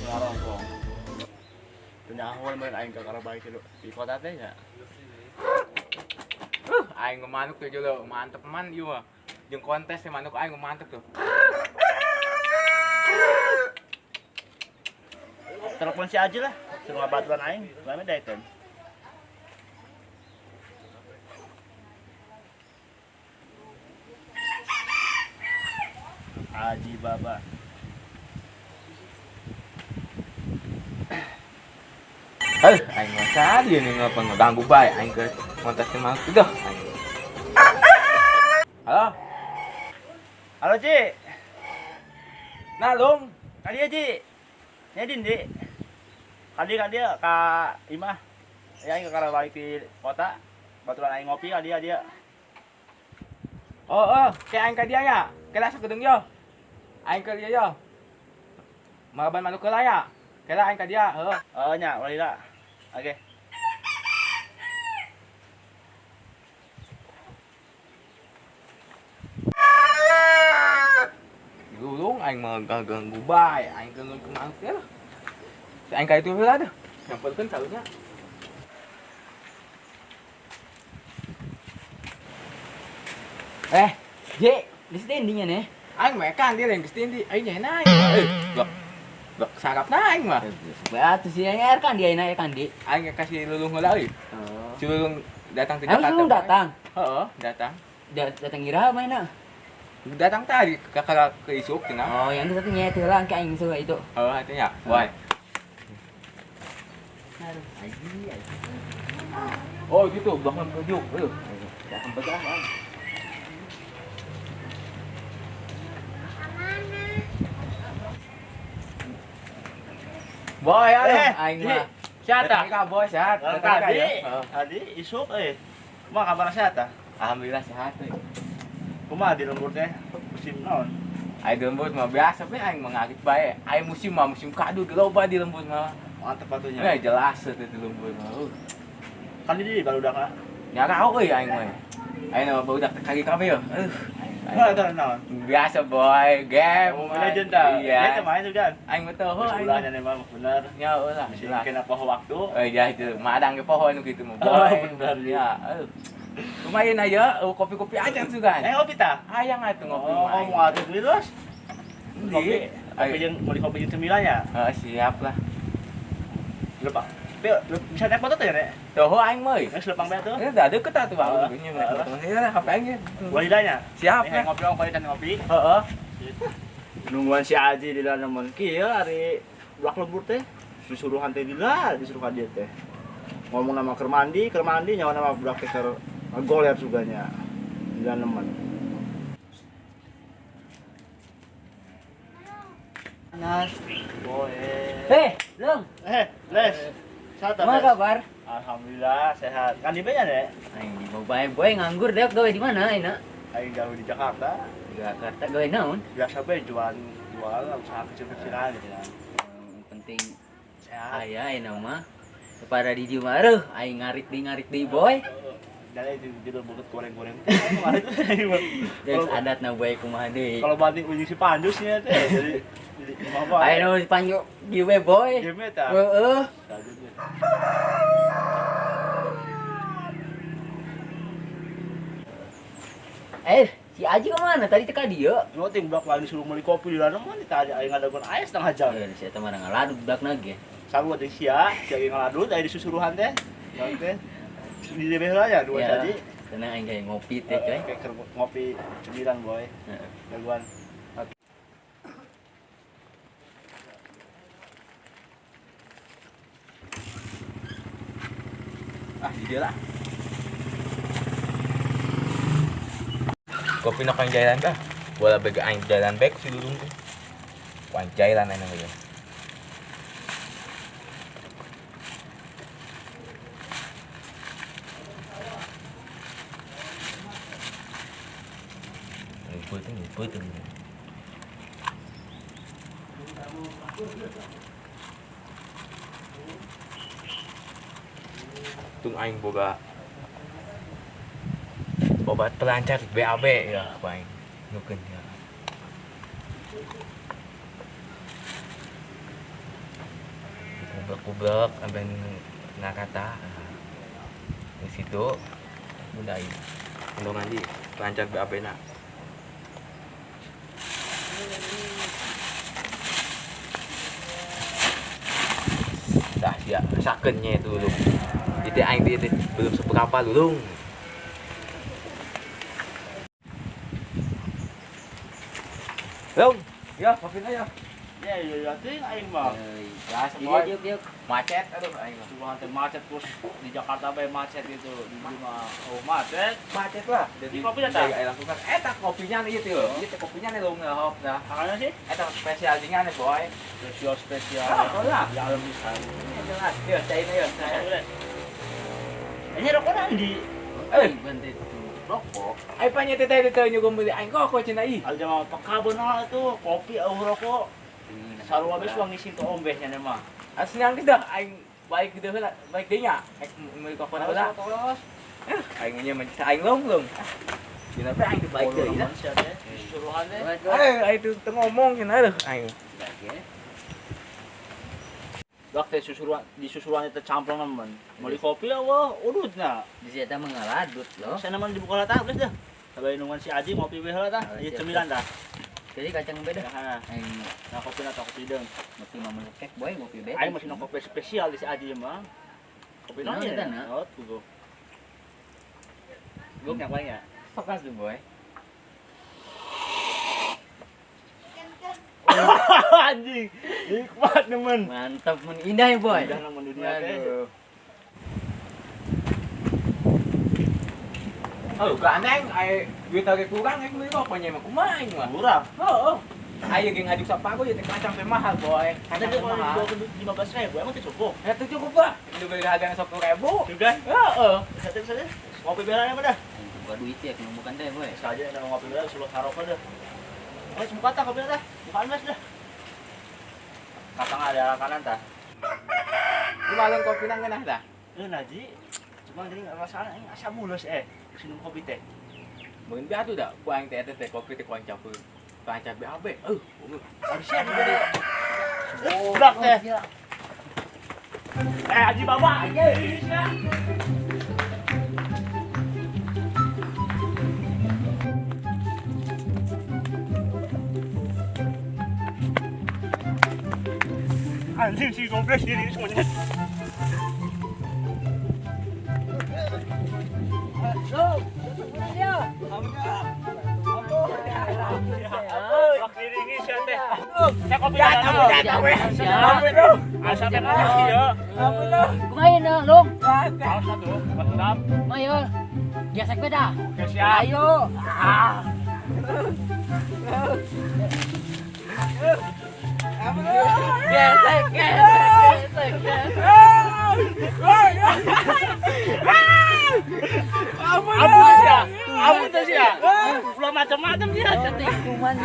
Ngarongkong. Teu nyaho mun aing ka Karabay di kota teh nya. Aing manuk tuh jolo, mantep man ieu mah. Jeung kontes teh manuk aing mantep tuh. Telepon si Aji lah, suruh ngabatuan aing, lame daekeun. Aji Baba. Heuh, aing mah sadi nih ngapa ngeganggu bae aing ke kontes teh manuk tuh aing. Halo. Halo, Ci. Nah, Lung. Ka dieu, Ci. Nya din, Di. Ka dieu, ka dieu, ka imah. Ya aing ke Karabay di kota. Baturan aing ngopi ka dieu dia. Oh, oh, kayak aing ka dia ya. Kela sakedeung yo. Aing ka dia yo. Maraban manuk heula ya. Kela aing ka dia, heuh. Oh nya, walila. Oke. Lulung aing mah ganggu bae, aing ke manuk teh lah. Si aing ka itu heula deh. Nyamperkeun salunya. Eh, J, geus tindingnya nih. Aing mah kan dia yang geus tindi, aing nya aing. Blok. Blok sarapna aing mah. Batu sih aing air kan dia aing kan di. Aing kasih Lulung heula euy. Oh. Si Lulung datang ke Emang Jakarta. Lulung datang? Heeh, datang. Datang ira mana? Datang tadi ke ke isuk cenah. Oh, yang itu satunya itu lah ke aing suka itu. Oh, artinya. Woi. Aduh, aji, aji. Oh, gitu, belakang kejuk. Heuh. Datang begang aing. Boy, aduh, aing mah. Sehat ah? Ka boy, sehat. Tadi, tadi isuk euy. Kumaha kabar sehat ah? Alhamdulillah sehat euy. Kumaha di lembur teh? Musim naon? Aing di lembur mah biasa we aing mah ngarit bae. Aing musim mah musim kadu ge loba di lembur mah. Mantep atunya. Eh, jelas teh di lembur mah. Kan di barudak ah. Nyarao euy aing mah. Aing mah barudak teh kaki kabeh yo. Nah, eta naon? Biasa boy, game. Oh, legend ta. Iya. Eta main juga. Aing mah teu heuh aing. Ulahnya nih mah bener. Nya ulah. Bisa kena poho waktu. Oh iya itu, madang ge poho nu kitu mah boy. Oh, bener ya. Lumayan aja, kopi-kopi aja sugan. Eh, kopi ta? Hayang atuh ngopi mah. Oh, mau atuh beli terus. Kopi, kopi jeung beli kopi jeung cemilan ya? Heeh, siap lah. Lupa. Tapi bisa naik motor tuh ya, Nek? Tuh, aing mah. Geus lepang bae tuh. Ini udah deket atuh, Bang. Ini naik motor. Iya, HP aing. Walidanya? Siap. Nih ngopi ongko dan ngopi. Heeh. Nungguan si Aji di dalam nemen kieu ari blak lembur teh. Disuruhan teh dila, disuruh ka dieu teh. Ngomong nama keur mandi nyawa nama budak teh keur goler suganya di dalam nemen. Nas. Boy. Eh, Lung. Eh, Les. Sehat Apa kabar? Alhamdulillah sehat. Kan di mana, Dek? Aing di bae boy nganggur dek gawe di mana aing? Aing gawe di Jakarta. Di Jakarta gawe naon? Biasa bae jual usaha kecil-kecilan gitu ya. Yang penting sehat. Aya aing mah. Kepada di dieu mah aruh aing ngarit di boy. Dari di buket goreng-goreng. Kemarin tuh Geus adatna boy kumaha deui. Kalau banding ujung si Panjusnya teh jadi kumaha bae. Aing nu si Panju dieu we boy. Game eta. Heeh. Eh, si Aji kemana? Tadi teka dia. Lu ting budak lain disuruh beli kopi di dalam mah ditanya aing ngadagon aya setengah jam. Eh, si eta mah ngaladut budakna ge. Sarua jeung sia, sia ge ngaladut aya disusuruhan teh. Naon teh? Di DB heula ya dua tadi. Tenang aing kayak ngopi teh, coy. Kayak ngopi cemilan, boy. Heeh. Jagoan. Ah, di dia lah. Kopi nak yang jalan dah. Bola bega aing jalan back si Lulung tuh. Wan jalan aing ya. Ngumpul tuh. Tung aing boga obat pelancar BAB ya aing nukeun ya. Kublek sampai nakata. Di situ bunda aing. Untung ngaji lancar BAB na. Dah sia sakennya itu lu. Itu aing itu belum seberapa lulung. Lung, ya kopi aja. Ya ya ya ting aing mah. Ya semua macet aduh aing mah. Cuma teh macet terus di Jakarta bae macet gitu. Di mah oh macet. Macet lah. Jadi kopi datang. Aing lakukan eta kopinya nih itu. Ieu teh kopinya nih lung hop dah. Makanya sih eta spesial dingan nih boy. Spesial spesial. Ah, lah. Ya alam bisa. Ini jelas. Yo, cai ini yo. Ini rokok di. Bantu rokok. Ai panya teh teh teh nyugo meuli aing kok cenah ih. Alja mah peka benar itu kopi eueuh rokok. Sarua beus wangi sing teu ombehnya mah. Asli anggeus dah aing baik deui heula, baik deui nya. Aing meuli rokok heula. Aing nya mah aing long-long. Dina teh aing teh baik deui lah. Suruhan teh. Aing teu ngomong cenah aduh aing. Waktu susuruan di susuruan itu camplong nemen. Meuli kopi eueuh udutna. Di situ mah ngaladut loh. Saya nemen dibuka lah tah geus dah. Sabai nungguan si Aji ngopi we heula tah. Ieu cemilan tah. Jadi kacang beda. Nah, kopi na kopi deung. Ngopi mah melekek boy ngopi beda. Aing masih kopi spesial di si Aji mah. Kopi naon ya? Oh, tuh. Gua yang paling ya. Sok asuh boy. Anjing. Nikmat nemen. Mantap men indah ya boy. Indah nemen dunia teh. Oh, gandeng ai duit lagi kurang aing meuli rokoknya mah kumaha aing mah. Murah. Heeh. Aing ge ngajuk sapago ya teh kacang teh mahal boy. Kacang teh mahal. 15.000 emang teh cukup. Ya teh cukup lah. Itu beli hargana 10.000. Juga. Heeh. Satu-satu. Ngopi bela mah dah. Buka duit ya bukan teh boy. Saja dah ngopi bela suruh harokah dah. Oh, buka tah kopi dah. Bukaan mas dah. Katang ada kanan tah. Lu maleng kopi nang ngeunah tah? Ngeunah ji. Cuma gini rasana aing asa mulus minum kopi teh. Mungkin bi atuh da ku aing teh teh kopi teh ku aing campur. Ku aing campur BAB. Harusnya diberi. Budak teh. Haji Baba. Anjing si kompleks diri semuanya. Gesek beda. Ayo. Gesek, gesek, gesek, gesek. Ampun ya, ampun sih ya. Belum macam-macam dia. Kuman.